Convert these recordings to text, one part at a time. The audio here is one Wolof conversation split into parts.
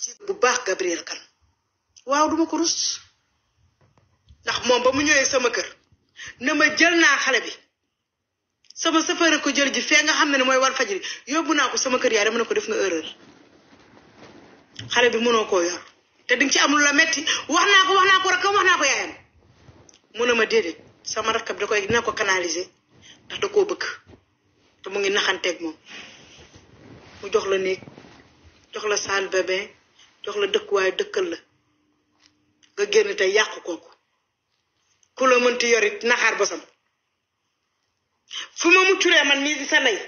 ci bu baax Gabriel Kane waaw duma ko rus ndax moom ba mu ñëwee sama kër ne ma jël naa xale bi sama safara ko jël ji fee nga xam ne mooy Walfadjri yóbbu naa ko sama kër yaay dama ne ko def nga erreur xale bi mënoo koo yor te di nga ci am lu la metti wax naa ko rakkam wax naa ko yaayam mu ne ma déedéet sama rakkam da koy dina ko canaliser ndax da koo bëgg te mu ngi naxanteeg moom mu jox la néeg jox la salle bébé jox la dëkkuwaay dëkkal la nga génn tey yàqu kooku ku la mënti yorit naxaar bosam fu ma muccuree man mii di sa ndey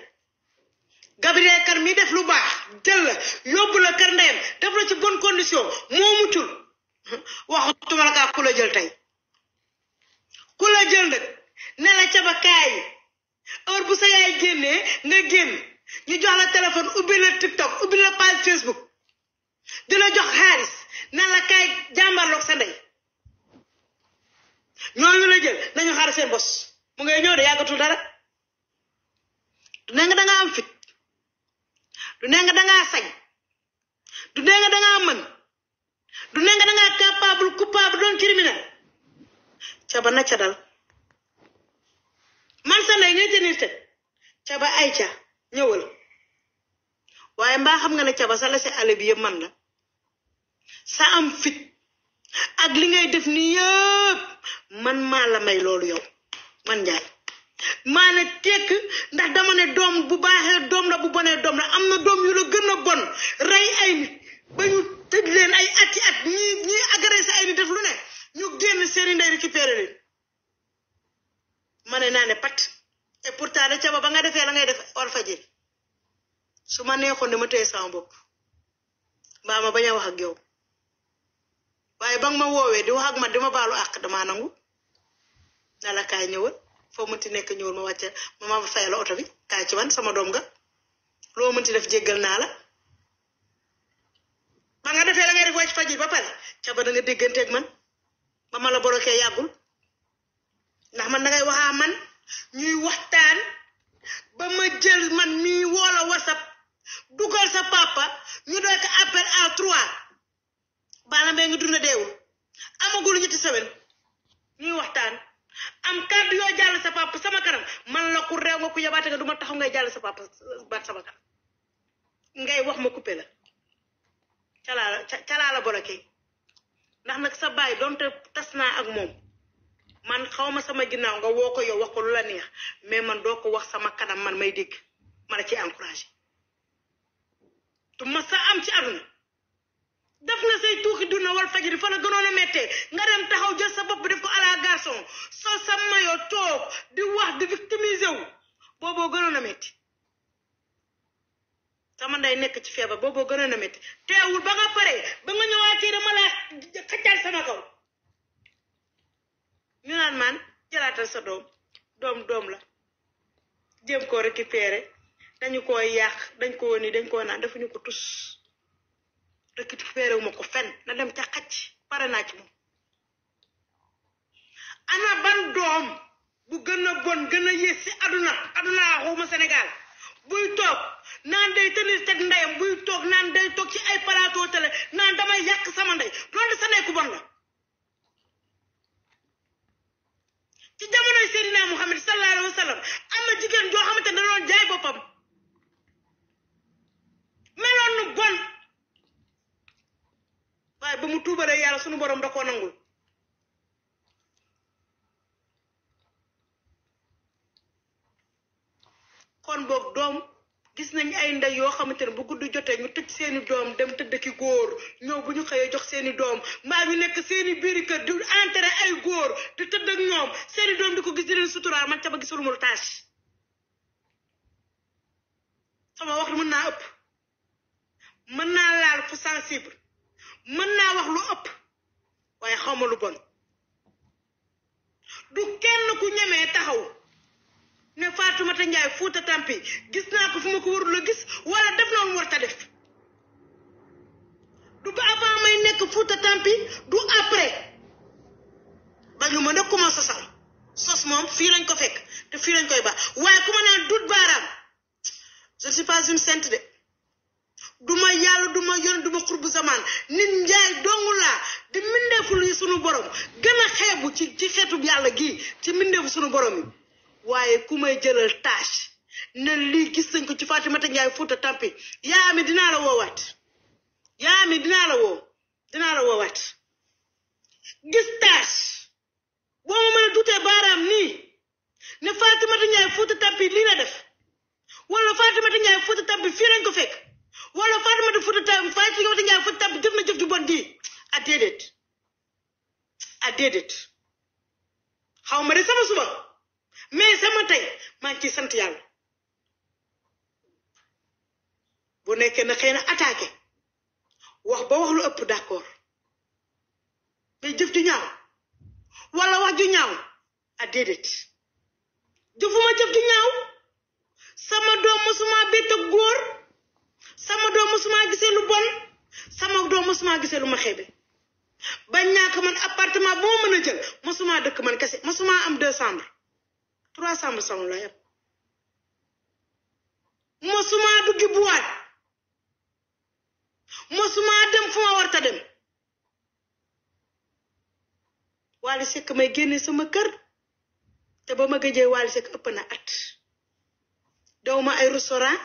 Gabriel Kane mii def lu baax jël la yóbbu la kër ndeyam def la ci bonne condition moo muccul waxutuma la kaa ku la jël tey ku la jël nag ne la caba kaay heure bu sa yaay génnee nga génn ñu jox la téléphone ubbi la TikTok ubbi la page Facebook di la jox xaalis nan la kaay jàmbarloog sa ndey ñooñu la jël nañu xaar seen bos mu ngay ñëw de yàggatul dara du ne nga dangaa am fit du ne nga dangaa sañ du ne nga dangaa mën du ne nga dangaa capable coupable doon criminel caba na ca dal man sa ndey ñooy tenir te caba ay ca ñëwal waaye mbaa xam nga ne caba sa la si ale bi yëpp man la sa am fit ak li ngay def nii yëpp man maa la may loolu yow man Njaay maa ne tekk ndax dama ne doom bu baaxee doom la bu bonee doom la am na doom yu la gën a bon rey ay nit ba ñu tëj leen ay ati at ñi agressé ay nit def lu ne ñu génn seeni ndey récupéré leen ma ne naa ne pat et pourtant de caba ba nga defee la ngay def Walfadjri su ma neexoon ne ma téye sama bopp mbaa ma bañ a wax ak yow waaye ba nga ma woowee di wax ak ma di ma baalu àq damaa nangu na la kaay ñëwal foo mënti nekk ñëwal ma wàcce ma fay la oto bi kaay ci man sama doom nga loo mënti def jéggal naa la ba nga defee la ngay def Walfadjri ba pare ca ba da nga dégganteeg man ba ma la borokee yàggul ndax man dangay waxaa man ñuy waxtaan ba ma jël man mii woola WhatsApp dugal sa papa ñu doy ko appel à 3 baala mbay nga dund deewul amagul ñetti semaine ñuy waxtaan am kàddu yoo jàll sa papa sama kanam man la ku réew nga ku yabaate nga du ma taxaw ngay jàll sa papa baat sama kanam ngay wax ma coupé la calaa la bloqué ndax nag sa baay doonte tas naa ak moom man xawma sama ginnaaw nga woo ko yow wax ko lu la neex mais man doo ko wax sama kanam man may dégg ma la ciy encouragé tu ma sa am ci àdduna def nga say tuuxi duna Walfadjri fa la gënoon a méttee nga dem taxaw jël sa bopp def ko à la garçon soo sa mayo toog di wax di victimiser wu booboo gënoon a métti sama ndey nekk ci feebar booboo gënoon a métti teewul ba nga pare ba nga ñëwaatee dama la xëccal sama kaw ñu naan man jëlaatal sa doom la jéem koo récupérer dañu koo yàq dañ ko ni dañ koo naan defuñu ko tus récupéré wu ma ko fenn na dem ca xacc pare naa ci moom ana ban doom bu gën a bon gën a yées si aduna waxuma Sénégal buy toog naan day tenir teg ndeyam buy toog naan day toog ci ay plateau télé naan damay yàq sama ndey loolu sa ndey ku bon la ci jamonoy Seydina Muhammad sallallahu alayhi wa sallam am na jigéen joo xamante ne da doon jaay boppam meloon nu bon waaye ba mu tuubalee yàlla sunu borom da koo nangul kon boog doom gis nañ ay ndey yoo xamante ne bu guddi jotee ñu tëj seeni doom dem tëdd ki góor ñëw bu ñu xëyee jox seeni doom mbaa ñu nekk seeni biiri kër di enterré ay góor di tëdd ak ñoom seeni doom di ko gis di leen suturaal man ca ba gisul mu tâche sama wax mën naa ëpp mën naa laal fu sensible mën naa wax lu ëpp waaye xawma lu bon du kenn ku ñemee taxaw ne Fatoumata Ndiaye Fouta Tampi gis naa ko fu ma ko warul a gis wala def na lu war ta def du ba avant may nekk Fouta Tampi du après ba ñu mën a commencé sos moom fii lañ ko fekk te fii lañ koy baax waaye ku ma naan dut baaraam je ne suis pas une sainte de du ma yàlla du ma yoon du ma xurbu sa asamaan nit njaay dongu laa di mindeeful yi sunu borom gën a xeebu ci xeetub yàlla gii ci mindeefu sunu borom yi waaye ku may jëlal tâche ne lii gis nañ ko ci Fatimata Njaay Fuuta Tampi yaa mi dinaa la woowaat yaa mi dinaa la woowaat gis tâche boo ma mën a dutee baaraam nii ne Fatimata Njaay Fuuta Tampi lii la def wala Fatimata Njaay Fuuta Tampi fii lañ ko fekk wala Fatimata Njaay Fuuta Tampi jëf na jëf ju bon ji a déedéet xaw ma de sama suba mais sama tey maa ngi ciy sant yàlla bu nekkee na xëy na attaqué wax ba wax lu ëpp d'accord mais jëf ju ñaaw wala wax ju ñaaw a déedéet jëfuma jëf ju ñaaw sama doom mosuma bett ak góor sama doom mosuma gisee lu bon sama doom mosuma gisee lu ma xeebe ba ñàkk man appartement bu ma mën a jël mosuma dëkk man kese mosuma am 2 chambres 3 chambres sama la yëpp mosuma duggi boîte mosuma dem fu ma warta dem Wally Seck may génne sama kër te ba ma gëjee Wally Seck ëpp na at daw ma ay restaurant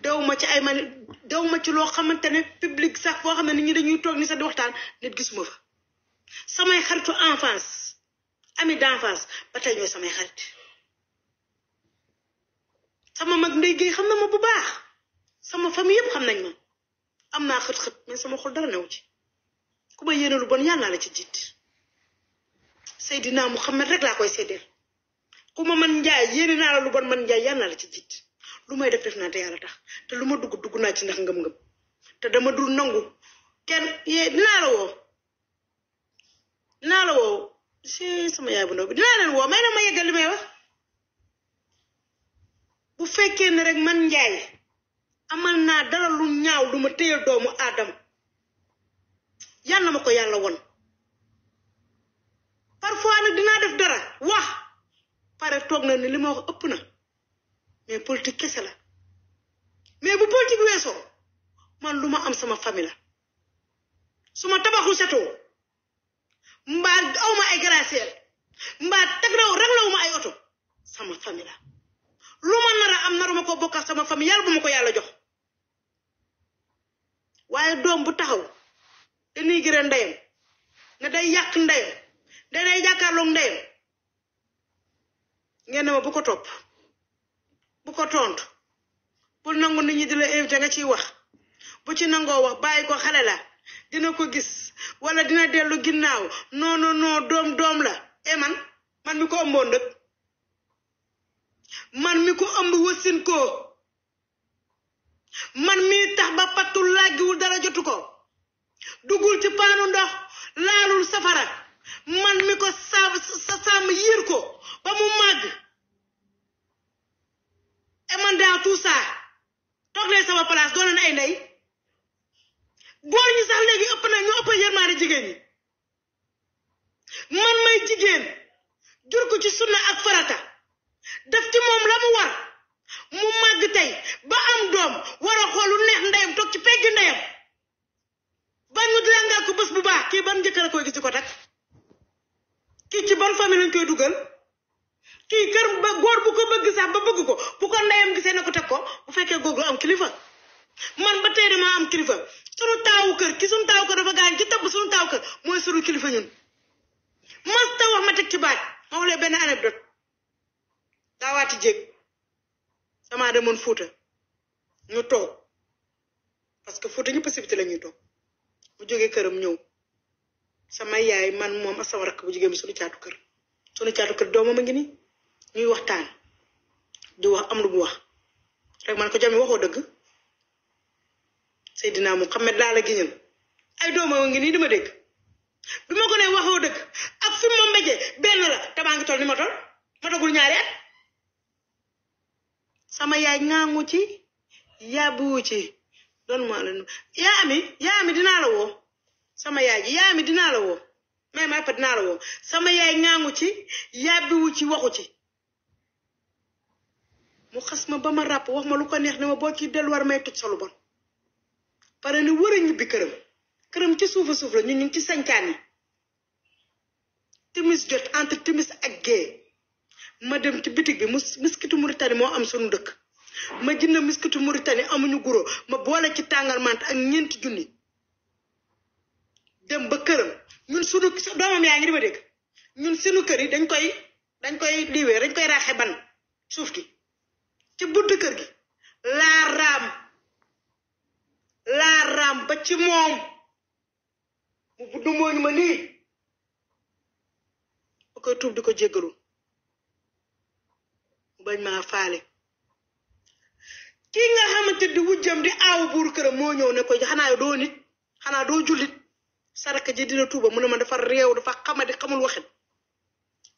daw ma ci ay mani daw ma ci loo xamante ne public sax foo xam ne nit ñi dañuy toog ni sax di waxtaan nit gisuma fa samay xaritu enfance ami d'enfance ba tey ñooy samay xarit sama mag Ndeye Gueye xam na ma bu baax sama famille yëpp xam nañ ma am naa xët-xët mais sama xol dara new ci ku ma yéene lu bon yàlla naa la ci jiit Seydina Muhammad rek laa koy seedeel ku ma man njaay yéene naa la lu bon man njaay yàlla naa la ci jiit lu may def naa te yàlla tax te lu ma dugg naa ci ndax ngëm-ngëm te dama dul nangu kenn dinaa la woo si sama yaay bu ndaw bi dinaa leen woo may na ma yeggal li may wax bu fekkee ne rek man njaay amal naa dara lu ñaaw lu ma téye doomu aadama yàlla ma ko yàlla won parfois nag dinaa def dara wax pare toog na ni li ma wax ëpp na mais politique kese la mais bu politique weesoo man lu ma am sama famille la su ma tabaxul setoo mbaa aw ma ay gracier mbaa teg raglawu ma ay oto sama famille la lu ma nar a am naruma ko bokk ak sama famille yàlla bu ma ko yàlla jox waaye doom bu taxaw dañuy gërëm ndeyam ne day yàq ndeyam day jàkkaarloog ndeyam ngeen ne ma bu ko topp bu ko tontu bul nangu nit ñi di la invité nga ciy wax bu ci nangoo wax bàyyi ko xale la dina ko gis wala dina dellu ginnaaw non doom la man mi ko ëmboon nag man mi ko ëmb wasin ko man mi tax ba pattul làggiwul dara jotu ko dugul ci paanu ndox laalul safara man mi ko sàmm yiir ko ba mu màgg man dans tout ça toog leen sama place doon leen ay ndey góor ñi sax léegi ëpp na ñu ëpp yërmaande jigéen ñi man may jigéen jur ko ci sunna ak farata def ci moom la mu war mu màgg tey ba am doom war a xool lu neex ndeyam toog ci pegg ndeyam ba ñu langal ko bés bu baax kii ban njëkk la koy gis ko tak kii ci ban famille lañ koy dugal kii kër ba góor bu ko bëgg sax ba bëgg ko bu ko ndeyam gisee na ko teg ko bu fekkee góor am kilifa man ba tey dama am kilifa sunu taawu kër ki sunu taawu kër dafa gaañ ci tabb sunu taawu kër mooy sunu kilifa ñun mas ta wax ma teg ci baat ma wax leen benn anecdote daawaati jéeg sama demoon Fuuta ñu toog parce que Fuuta ñu possibilité la ñuy toog mu jógee këram ñëw sama yaay man moom ak sama rakk bu jigéen bi sunu caatu kër doomam a ngi ni ñuy waxtaan di wax am lu mu wax rek man ko jami waxoo dëgg Seydina Muhammad laa la giñal ay doomam a ngi nii di ma dégg bi ma ko ne waxoo dëgg ak fi ma mbéjee benn la te maa ngi toll ni ma toll ma dogul ñaari at sama yaay ŋaangu ci yàbbuwu ci doon maa la yaa ami dinaa la woo sama yaay ji yaa ami dinaa la woo may pa dinaa la woo sama yaay ŋaangu ci yàbbiwu ci waxu ci mu xas ma ba ma ràpp wax ma lu ko neex ne ma boo ci delluwar may toj sa lu bon pare ni war a ñibbi këram ci suufa suuf la ñun ñu ngi ci sañcaan yi timis jot entre timis ak gée ma dem ci bitig bi miskitu Mauritanie moo am sunu dëkk ma jënd miskitu Mauritanie amuñu guro ma boole ci tàngal mant ak 4 junni dem ba këram ñun sunu doomam yaa ngi di ma dégg ñun sunu kër yi dañ koy liwee dañ koy raaxe ban suuf gi ci buntu kër gi laa raam ba ci moom mu buddu mooñu ma nii ba koy tuub di ko jéggalu mu bañ maa faale kii nga xamante di wujjam di aawu buuru këram moo ñëw ne ko xanaa doo nit xanaa doo jullit saraka ji dina tuuba mu ne ma dafa réew dafa xamadi xamul waxit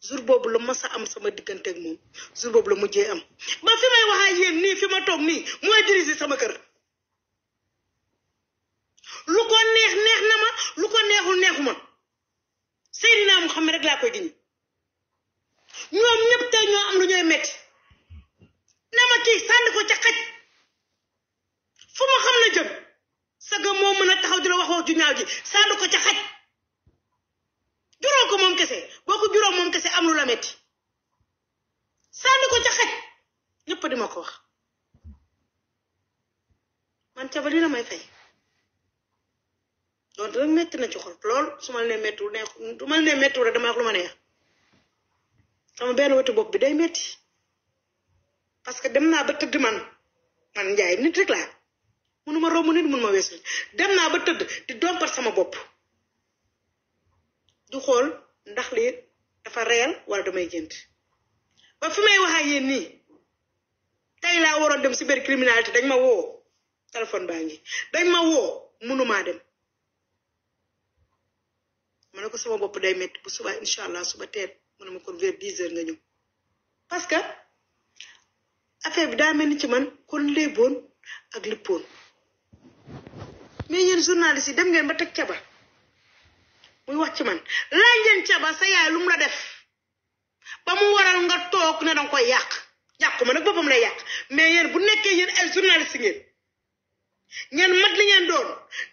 jour boobu la masa am sama digganteeg moom jour boobu la mujjee am ba fi may waxaa yéen nii fi ma toog nii mooy dirisi sama kër lu ko neex na ma lu ko neexul neexu ma Seydina Muhammad rek laa koy giñ ñoom ñëpp tey ñoo am lu ñooy metti na ma kii sànni ko ca xaj fu ma xam na jëm saga moo mën a taxaw di la wax ju ñaaw ji sànni ko ca xaj juróom ko moom kese boo ko juróom moom kese am lu la metti sànni ko ca xaj ñëpp di ma ko wax man ca ba li la may fay donc rek metti na ci xol lool su ma nee mettiwul neex du ma nee mettiwul rek dama wax lu ma neex sama benn wetu bopp bi day metti parce que dem naa ba tëdd man njaay nit rek laa mënuma romb nit mënuma weesu dem naa ba tëdd di dompat sama bopp du xool ndax lii dafa réel wala damay gént ba fi may wax ak yéen nii tey laa waroon dem cybercriminalité dañ ma woo téléphone baa ngi dañ ma woo mënumaa dem ma ne ko sama bopp day metti bu suba incha allah suba teel mu ne ma kon vers 10 heures nga ñëw parce que affaire bi daa mel ni ci man kon léeboon ak lippoon mais yéen journaliste yi dem ngeen ba teg caba muy wax ci man laaj ngeen caba sa yaay lu mu la def ba mu waral nga toog ne danga koy yàqu ma nag boppam lay yàq mais yéen bu nekkee yéen ay journaliste ngeen mat li ngeen doon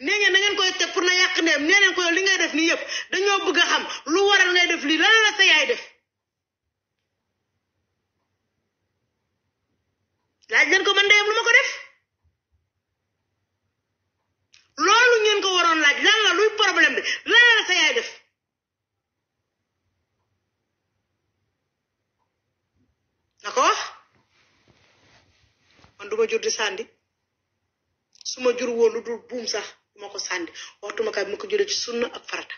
nee ngeen da ngeen koy teg pour na yàq ndeem nee neen ko yow li ngay def nii yëpp dañoo bëgg a xam lu waral ngay def lii lan la sa yaay def laaj leen ko man ndeyam lu ma ko def loolu ngeen ko waroon laaj lan la luy problème bi lan la sa yaay def na ko wax man duma jur di sàndi su ma jur woon lu dul buum sax duma ko sàndi waxtuma kaay bi ma ko jëlee ci sunna ak farata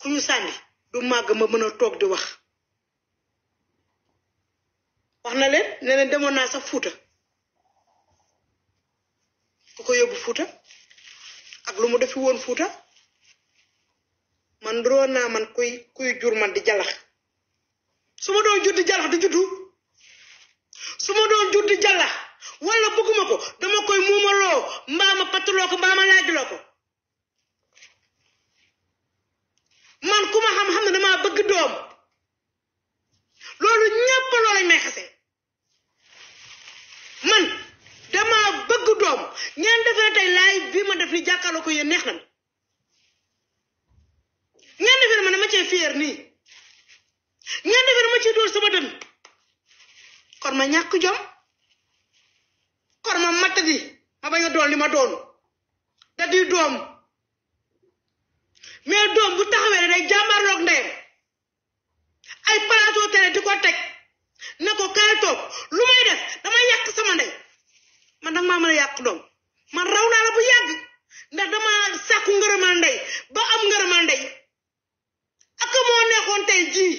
ku ñu sàndi du màgg ma mën a toog di wax na leen ne leen demoon naa sax Fuuta ku ko yóbbu Fuuta ak lu mu defi woon Fuuta man droon naa man kuy jur man di jalax su ma doon jur di jalax di juddu su ma doon jur di jalax wala bëgguma ko dama koy muumaloo mbaa ma patuloo ko mbaa ma laajloo ko man ku ma xam ne damaa bëgg doom loolu ñëpp loolu lañ may xasee man dama bëgg doom ngeen defee tey laay bi ma def ni jàkkaarloo ko yéen neex na ngeen defee ma dama cee fier nii ngeen defee ma ci dóor sama dën kon ma ñàkk jom kon ma mattadi ma bañ a doon li ma doon da di doom mais doom bu taxawee ne day jàmbaarloog ndeyam ay plateau télé di ko teg ne ko kaay toog lu may def dama yàq sama ndey man danga maa mën a yàq doom man raw naa la bu yàgg ndax dama sàkku ngërëmal ndey ba am ngërëmal ndey ak moo neexoon tey jii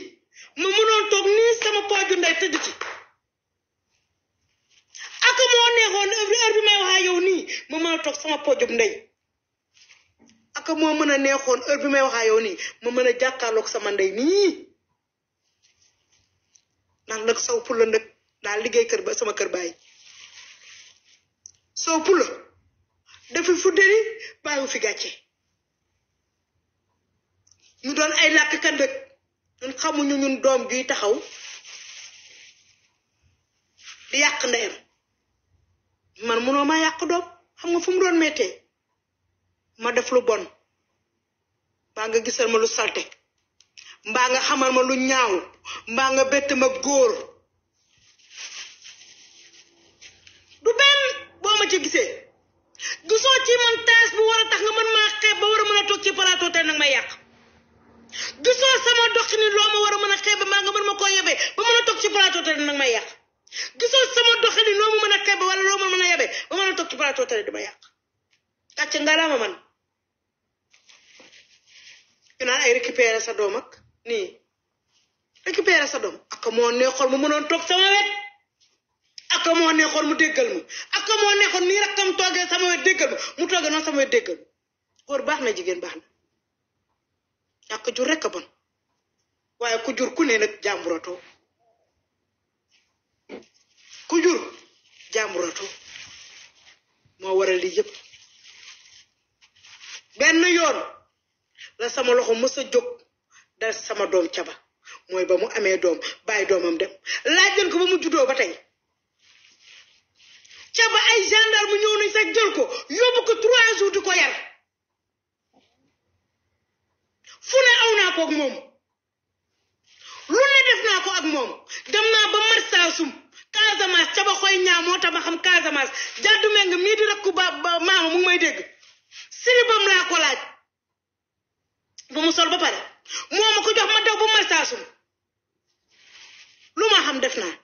ma mënoon toog nii sama pooju ndey tëdd ci ak moo neexoon heure bi may waxaa yow nii ma mën a toog sama pooju ndey ak moo mën a neexoon heure bi may waxaa yow nii ma mën a jàkkaarloog sama ndey nii ndax nag saw pula nag daal liggéey kër ba sama kër baay saw pula dafa fuddali bàyyi fi gàcce ñu doon ay làkkat dëkk ñun xamuñu ñun doom juy taxaw di yàq ndeyam man mënoo ma yàq doom xam nga fu mu doon méttee ma def lu bon mbaa nga gisal ma lu salte mbaa nga xamal ma lu ñaaw mbaa nga bett ma góor du benn boo ma ci gisee gisoo ci man taas bu war a tax nga mën maa xeeb ba war a mën a toog ci plateau te nag may yàq gisoo sama doxini loo ma war a mën a xeeb mbaa nga mën ma koo yebee ba mën a toog ci plateau te nag may yàq gisoo sama doxini loo ma mën a xeeb wala loo ma mën a yebee ba mën a toog ci plateau te dama yàq gàcce ngalaama man ñu naan ay récupérer sa doom ak nii récupérer sa doom ak moo neexoon mu mënoon toog sama wet ak moo neexoon mu déggal mu ak moo neexoon nii rakkam toogee sama wet déggal mu toogee noonu sama wet déggal góor baax na jigéen baax na ñàkk jur rek a bon waaye ku jur ku ne nag jàmburatoo ku jur jàmburatoo moo waral lii yëpp benn yoon la sama loxo mës a jóg dal sama doom Caba mooy ba mu amee doom bàyyi doomam dem laaj leen ko ba mu juddoo ba tey Caba ay gendarme ñëw nañ sax jël ko yóbbu ko 3 jours di ko yar fu ne aw naa ko ak moom lu ne def naa ko ak moom dem naa ba Marsassoum Casamance Caba xoy ñaa moo tax ma xam Casamance jàddu meng mii di rakku ba maama mu ngi may dégg siribam laa ko laaj bu mu sol ba pare moo ma ko jox ma daw bu Marsassoum lu ma xam def naa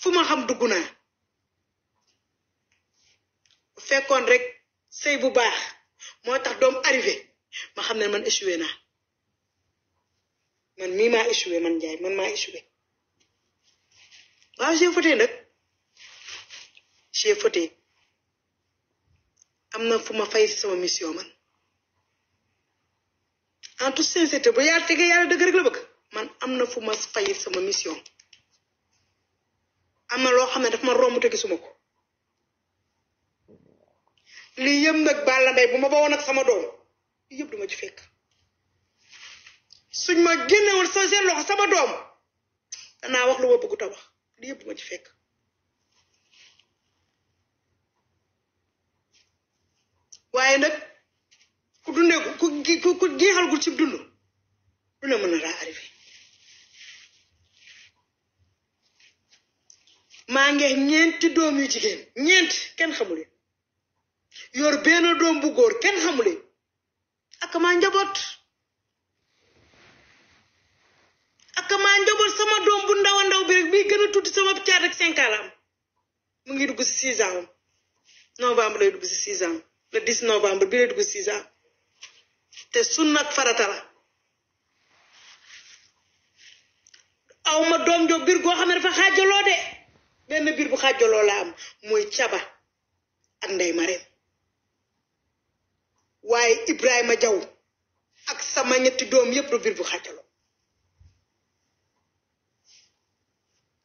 fu ma xam dugg naa fekkoon rek sëy bu baax moo tax doom arrivé ma xam ne man échoué naa man mii maa échoué man Njaay man maa échoué waaw j'ai fauté nag j'ai fauté am na fu ma fay sama mission man en toute sincérité bu yàlla tege yàlla dëgg rek la bëgg man am na fu ma fay sama mission am na loo xam ne daf ma romb te gisuma ko lii yëpp nag Balla Mbaye bu ma ba woon ak sama doom lii yëpp duma ci fekk suñ ma génnewoon sa seen loxo sama doom danaa wax lu ma bëgg ta wax lii yëpp duma ci fekk waaye nag ku dundee ku jeexalgul ci dund lu ne mën na daa arrivé maa ngi ñeenti doom yu jigéen ñeent kenn xamule yor benn doom bu góor kenn xamule ak maa njaboot sama doom bu ndaw a ndaw bi rek bii gën a tuuti sama caat rek 5 ans la am mu ngi dugg si 6 ans novembre lay dugg si 6 ans le 10 novembre bi lay dugg si 6 ans te sunna ak farata la aw ma doom jo biir goo xam ne dafa xaajaloo de benn biir bu xaajaloo la am mooy Caba ak Ndey Mareem waaye Ibrahima Jaw ak sama ñetti doom yépp lu biir bu xaajaloo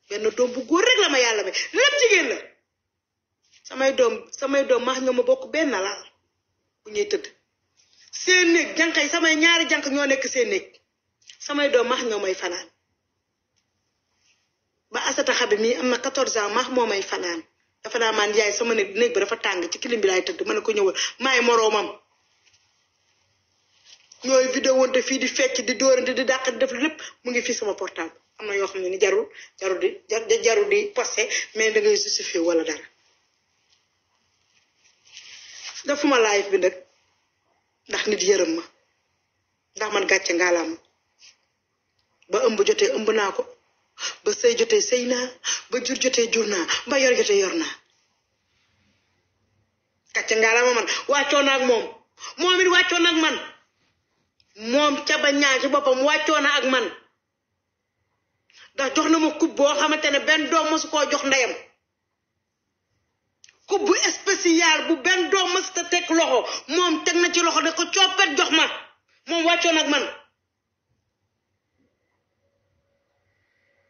benn doom bu góor rek la ma yàlla may lépp jigéen la samay doom max ñoo ma bokk benn laal bu ñuy tëdd seen néeg jànq yi samay ñaari jànq ñoo nekk seen néeg samay doom max ñoo may fanaan ba Asata Xabi mii am na 14 ans max moo may fanaan dafa naa maan yaay sama néeg bi dafa tàng ci kilim bi laay tëdd ma ne ko ñëwal maay moroomam ñooy vidéo wante fii di fecc di dóorante di dàq di def lépp mu ngi fii sama portable am na yoo xam ne ni jarul di posté mais da ngay justifié wala dara defuma live bi nag ndax nit yërëm ma ndax man gàcce ngaalaam ba ëmb jotee ëmb naa ko ba sëy jotee sëy naa ba jur jotee jur naa ba yor jotee yor naa gàcce ngaalaama man wàccoo na ak moom it wàccoo na ak man moom Caba ñaa ci boppam wàccoo na ak man ndax jox na ma coupe boo xamante ne benn doom mosu koo jox ndeyam coupe bu spécial bu benn doom mos ta teg loxo moom teg na ci loxo de ko coppet jox ma moom wàccoo nag man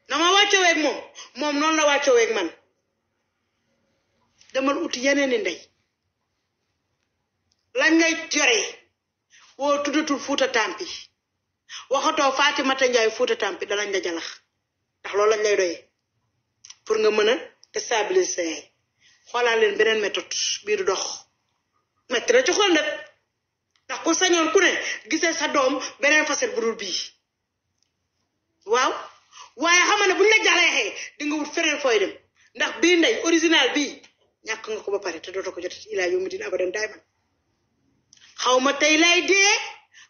dama wàccoweeg moom noonu la wàccoweeg man demal uti yeneen i ndey lañ ngay jore woo tuddatul Fuuta Tampi waxatoo Fatimata Njaay Fuuta Tampi danañ la jalax ndax loolu lañ lay doyee pour nga mën a déstabiliser sa yaay xoolal leen beneen méthode bii du dox metti na ci xol nag ndax ku sañoon ku ne gisee sa doom beneen facette bu dul bii waaw waaye xam ne buñ la jaxlee di nga wut feneen fooy dem ndax bii ndey original bii ñàkk nga ko ba pare te dootoo ko jot ilaa yow mi dina abadan daay man xaw ma tey lay dee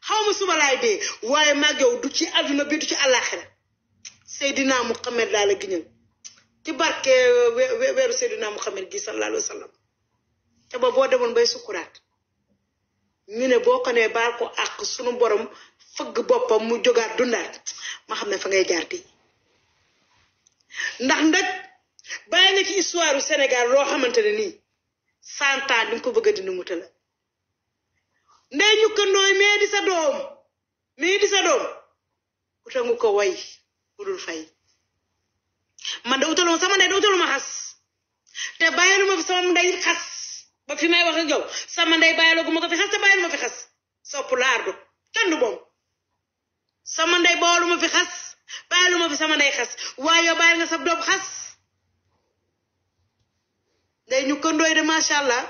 xaw ma suba laay dee waaye mag yow du ci àdduna bi du ci àllaaxira Seydina Muhammad laa la giñal ci barke weeru Seydina Muhammad gi sallallahu alayhi wa sallam te ba boo demoon bay sukkuraat ñu ne boo ko nee baal ko àq sunu borom fëgg boppam mu jógaat dundaat ma xam ne fa ngay jaar di ndax nag bàyyi nga ci histoire Sénégal loo xamante ne nii 100 ans di nga ko bëgg a dindi mu tëla ndey ñu ko ndooy mais di sa doom utangu ko way budul fay man da utaluma sama ndey da utaluma xas te bàyyiluma fi sama ndey xas ba fi may wax ak yow sama ndey bàyyilaguma ko fi xas te bàyyiluma fi xas sopp la ardu kenn du moom sama ndey booluma fi xas bàyyiluma fi sama ndey xas waaye yow bàyyil nga sa doom xas ndey ñu ko ndooy de macha allah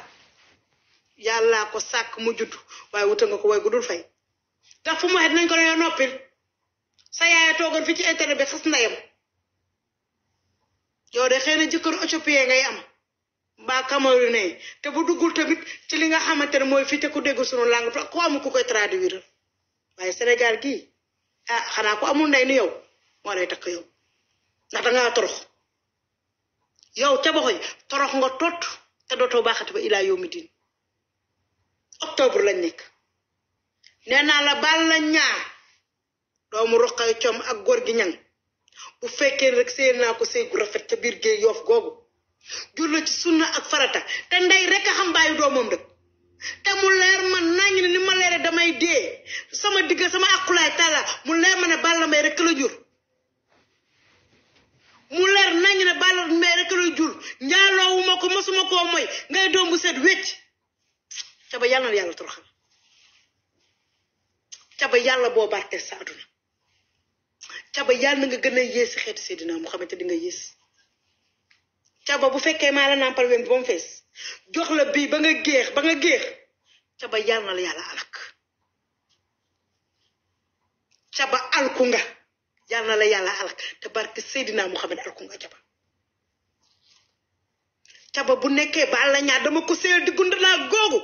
yàlla ko sàkk mu judd waaye wuta nga ko way gudul fay tax fu mu waxee dinañ ko ne noppil sa yaay toogoon fi ci internet bi xas ndeyam yow de xëy na jëkkëru éthiopien ngay am mbaa camerounais te bu duggul tamit ci li nga xamante ne mooy fii te ku dégg sunu langue te ku amul ku koy traduire waaye Sénégal gii ah xanaa ku amul ndey ni yow moo lay takk yow ndax dangaa torox yow ca boxoy torox nga tot te dootoo baaxati ba ilaa yow mi din octobre lañ nekk nee naa la baal la ñaar doomu roqay com ak góor gi ñang bu fekkee rek sëy naa ko sëy gu rafet ca biir géey yoof googu jur la ci sunna ak farata te ndey rek a xam bàyyi doomam dëkk te mu leer man nañ ne ni ma leere damay dee sama digg sama aqulaay tàlla mu leer ma ne Balla Mbaye rek la jur mu leer nañ ne Balla Mbaye rek la jur njaaloowuma ko mosuma koo moy ngay doom bu set wecc ca ba yàlla na yàlla toroxal ca ba yàlla boo barkeel sa aduna ca ba yàlla na nga gën a yées si xeetu Seydina mu xamante di nga yées ca ba bu fekkee maa la nàmpal wen bi ba mu fees jox la bii ba nga géex ca ba yàlla na la yàlla alak ca ba alku nga yàlla na la yàlla alak te barke Seydina Muhammad alku nga ca ba bu nekkee ba la ñaar dama ko seel di gund laa googu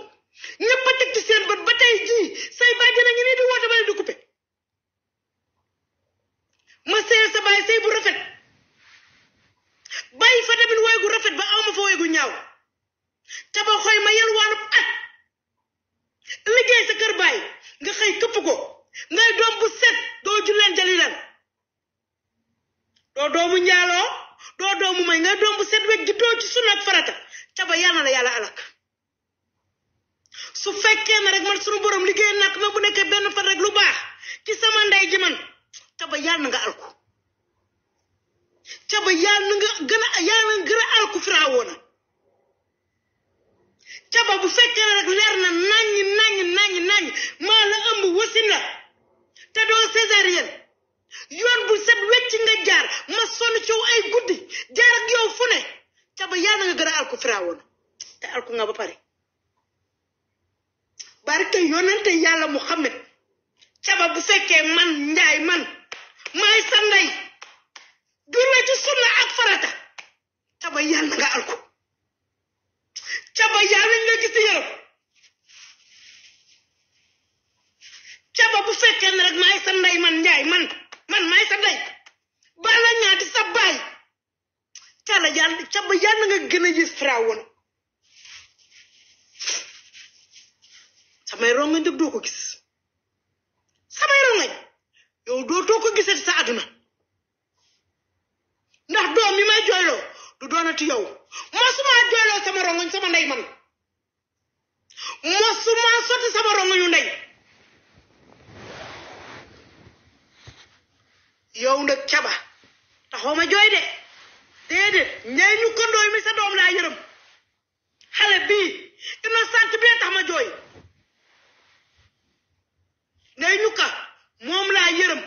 ñëpp a teg ci seen bët ba tey jii say bàjjen a ngi nii di woote ba ne di coupé ma seel sa baay sëy bu rafet bàyyi fa tamit woy gu rafet ba awma fa woy gu ñaaw ca ba xoy ma yel waanub at liggéey sa kër baay nga xëy këpp ko ngay doom bu set doo julleen jalilan doo doomu njaaloo doo doomu may ngay doom bu set wecc ji too ci sunna ak farata ca ba yàlla na la yàlla alak su fekkee ne rek man sunu borom liggéey nak ma bu nekkee benn fan rek lu baax ci sama ndey ji man ca ba yàlla na nga alku ca ba yàlla na nga gën a alku firaawoona ca ba bu fekkee ne rek leer na naññ maa la ëmb wasin la te doo césarienne yoon bu set wecc nga jaar ma sonn ci ay guddi jaar ak yow fu ne ca ba yàlla na nga gën a alku firaawoona te alku nga ba pare barke yonente yàlla Muhammad caba bu fekkee man njaay man maay sa ndey juree ci sunna ak farata caba yàlla nga alku caba yàlla nga gis yaram caba bu fekkee ne rek maay sa ndey man njaay man maay sa ndey bala ñaati sa baay caba yàlla nga gën a gis Firawna samay rongañ dëgg doo ko gis samay rongañ yow doo ko gisati sa àdduna ndax doom mi may jooyloo du doonati yow mosuma jooyloo sama rongañ sama ndey man mosuma sotti sama rongañu ndey yow nag caba taxoo ma jooy de déedéet ñay ñu kondooy mi sa doom laa yërëm xale bii innocent bee tax ma jooy ngay ñukka moom laa yërëm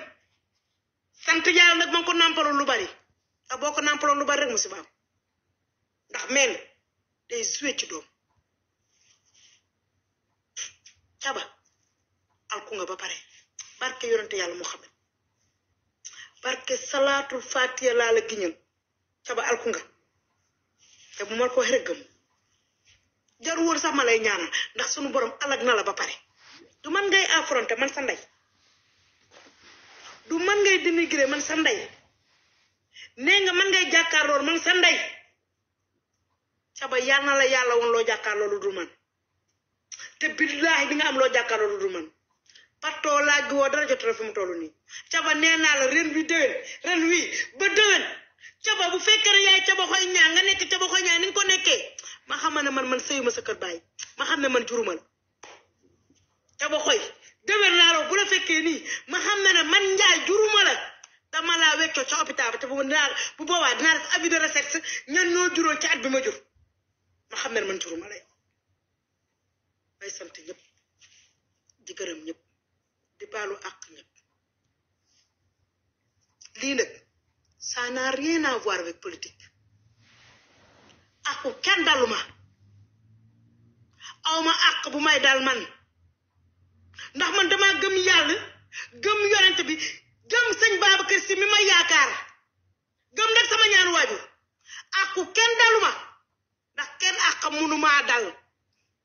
sant yàlla nag man ko nampaloon lu bari te boo ko nampaloon lu bari rek musibaam ndax men day joué ci doom Caba alku nga ba pare barke yonente yàlla Muhammad barke salaatul fatiha laa la giñal Caba alku nga te bu ma ko wax rek gëm jaru woon sax ma lay ñaanal ndax sunu borom alag na la ba pare du man ngay affronté man sa ndey du man ngay dénigré man sa ndey nee nga man ngay jàkkaarloor man sa ndey Caba yal na la yàlla woon loo jàkkaarloo lu dul man te billaahi di nga am loo jàkkaarloo lu dul man partoo laaj woo dara jot fi mu toll nii Caba nee naa la ren wi ba déwén Caba bu fekkee ne yaay Caba xoy ñaa nga nekk Caba xoy ñaa ni nga ko nekkee ma xam ne man sëyuma sa kër baay ma xam ne man juruma la Caba xoy déwén laa la bu la fekkee nii ma xam ne man njaay juruma la dama laa weccoo ca hôpital ba te bu boobaa dinaa def avis de recherche ñan ñoo juróon ci at bi ma jur ma xam ne man juruma la yow may sant ñëpp di gërëm ñëpp di baalu àq ñëpp lii nag ça n'a rien à voir avec politique àqu kenn daluma awma àq bu may dal man ndax man dama gëm yàlla gëm yonent bi gëm sëñ Babacar Si mi ma yaakaar gëm nag sama ñaan waajur àqu kenn daluma ndax kenn àqam mënumaa dal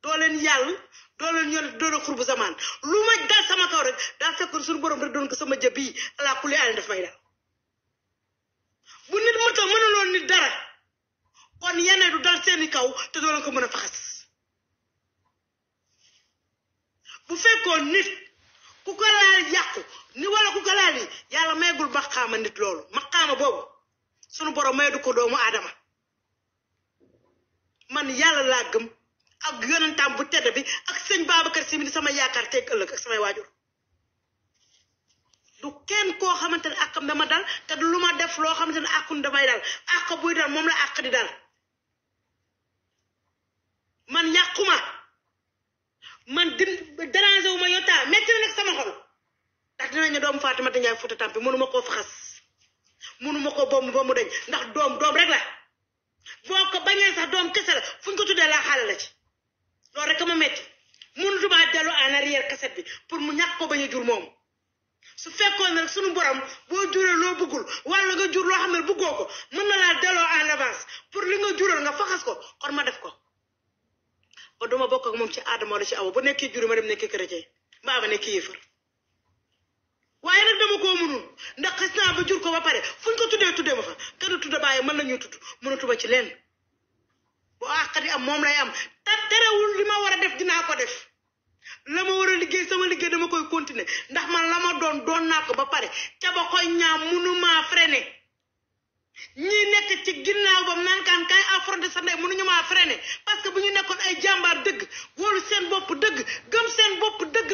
doo leen yàlla doo leen yonent doo leen xurbu zamaan lu ma dal sama kaw rek daa fekkoon suñu borom rek doon ko sama jëb yi ala kulli aalen daf may dal bu nit mu ta mënuloon nit dara kon yeneen du dal seeni kaw te doo leen ko mën a faxas bu fekkoon nit ku ko laal yàqu ni wala ku ko laal yi yàlla maygul maqaama nit loolu maqaama boobu sunu borom may du ko doomu aadama man yàlla laa gëm ak yonentam bu tedd bi ak sëñ Babacar Si mi di sama yaakaar tey ëllëg ak samay waajur du kenn koo xamante ne àqam dama dal te du lu ma def loo xamante ne àqun damay dal àq buy dal moom la àq di dal man yàquma man dérangé wu ma yotaa metti na nag sama xol ndax dinañu doomu Faatimata Njaay Fuuta Tampi mënuma koo faxas mënuma ko bomb ba mu deñ ndax doom rek la boo ko bañee sax doom kese la fu ñu ko tuddee laa xaale la ci loolu rek ma metti mënutuma dellu en arrière cassette bi pour mu ñàkk ko bañ a jur moom su fekkoon nag sunu borom boo juree loo bëggul wala nga jur loo xam ne bëggoo ko mën na laa delloo en avance pour li nga jural nga faxas ko kon ma def ko ba duma bokk ak moom ci aadama wala ci awa bu nekkee juri ma dem nekkee chrétien mbaa ma nekkee yéefar waaye nag dama koo mënul ndax xis naa ba jur ko ba pare fuñ ko tuddee ma fa kenn tudda bàyyi mën nañuy tudd mënatuma ci leen bu àq di am moom lay am te terewul li ma war a def dinaa ko def la ma war a liggéey sama liggéey dama koy continuer ndax man la ma doon naa ko ba pare ca ba koy ñaam mënumaa freiné ñii nekk ci ginnaaw bam naan kaan kaay affronté sa ndey mënuñu maa freiné parce que bu ñu nekkoon ay jàmbaar dëgg wóolu seen bopp dëgg gëm seen bopp dëgg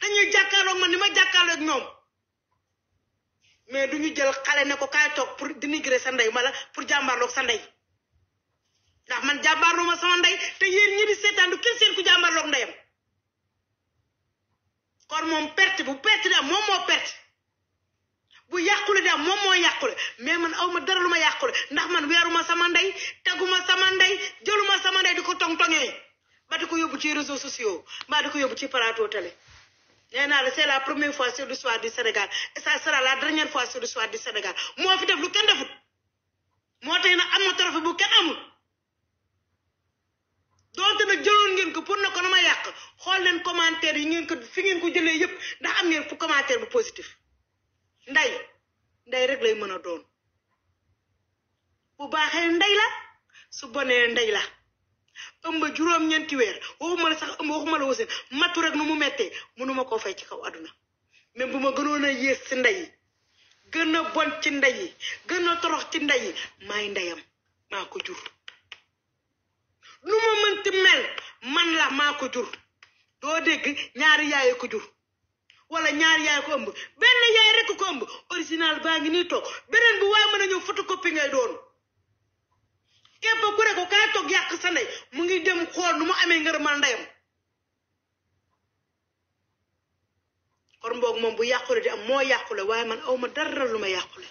dañuy jàkkaarloog man ni ma jàkkaarloog ñoom mais duñu jël xale ne ko kaay toog pour dénigrer sa ndey wala pour jàmbaarloog sa ndey ndax man jàmbaarloo ma sama ndey te yéen ñi di seetaan du kenn seen ku jàmbaarloog ndeyam kon moom perte bu perte di am moom moo perte bu yàqule di am moom moo yàqule mais man aw ma dara lu ma yàqule ndax man weeruma sama ndey teguma sama ndey jëluma sama ndey di ko tong-tongee ba di ko yóbbu ci réseaux sociaux ba di ko yóbbu ci plateau télé nee naa la c'est la première fois sur l'histoire du Sénégal et ça sera la dernière fois sur l'histoire du Sénégal moo fi def lu kenn defut moo tax nag am na trophée bu kenn amul doonte nag jëloon ngeen ko pour na ko na ma yàq xool leen commentaire yi ngeen ko fi ngeen ko jëlee yëpp ndax am ngeen fu commentaire bu positif ndey rek lay mën a doon bu baaxee ndey la su bonee ndey la ëmb juróom-ñeenti weer waxuma la sax ëmb waxuma la wasin matu rek nu mu mettee mënuma koo fay ci kaw àdduna même bu ma gënoon a yées ci ndey yi gën a bon ci ndey yi gën a torox ci ndey yi maay ndeyam maa ko jur nu ma mënti mel man la maa ko jur doo dégg ñaari yaay ko jur wala ñaari yaay ko ëmb benn yaay rek ko ëmb original baa ngi nii toog beneen bu waaye mën a ñëw photocopie ngay doon képp ku ne ko kaay toog yàq sa ndey mu ngi dem xool nu mu amee ngërëmal ndeyam kon mboog moom bu yàqule di am moo yàqule waaye man awma dara lu ma yàqule